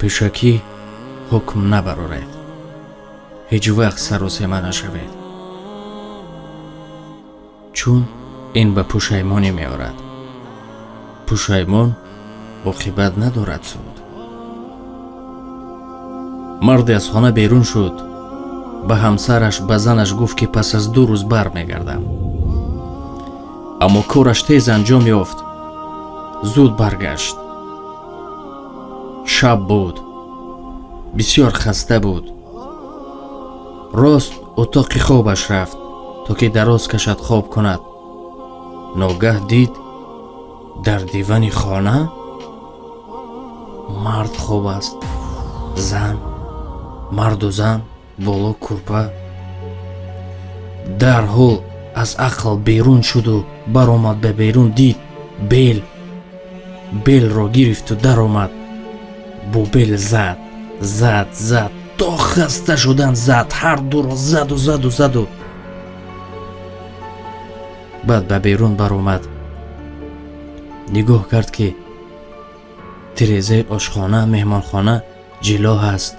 Пешакӣ ҳукм набароред, ҳеҷ вақт саросема нашавед, чун ин ба пушаймонӣ меорад. Пушаймон оқибат надорад суд. Марде аз хона берун шуд, ба ҳамсараш, ба занаш гуфт, ки пас аз 2 рӯз бармегардам. Аммо кораш тез анҷом ёфт, зуд баргашт. Шаб буд, бисёр хаста буд. Рост утоқи хобаш рафт, то ки дароз кашад, хоб кунад. Ногаҳ дид, дар дивани хона мард хоб аст, зан, марду зан боло кӯрпа. Дарҳол аз ақл берун шуду баромад ба берун. Дид, бел, белро гирифту даромад, бо бел зад, зад, зад, то хаста шудан зад, ҳар дуро заду, заду, заду. Баъд ба берун баромад, нигоҳ кард, ки тирезаи ошхона, меҳмонхона ҷило ҳаст,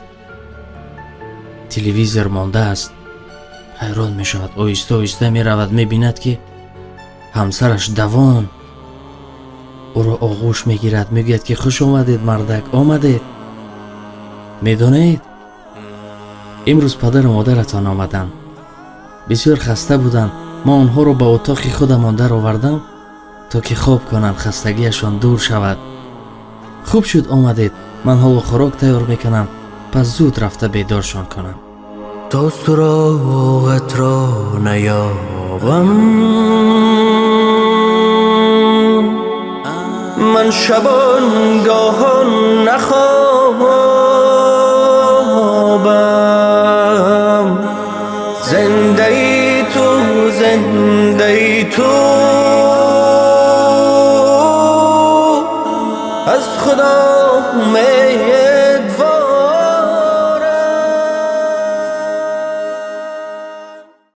телевизор мондааст. Ҳайрон мешавад, оҳиста оҳиста меравад, мебинад, ки ҳамсараш давон ӯро оғӯш мегирад, мегӯяд, ки хуш омадед, мардак, омадед. Медонед, имрӯз падару модаратон омаданд, бисёр хаста буданд. Мо онҳоро ба утоқи худамон даровардам, то ки хоб кунанд, хастагиашон дур шавад. Хуб шуд омадед. Ман ҳоло хӯрок тайёр мекунам, пас зуд рафта бедоршон кунам. То суроғатро наёбам, ман шабонгоҳон нахобам. Зиндаи ту, зиндаи ту.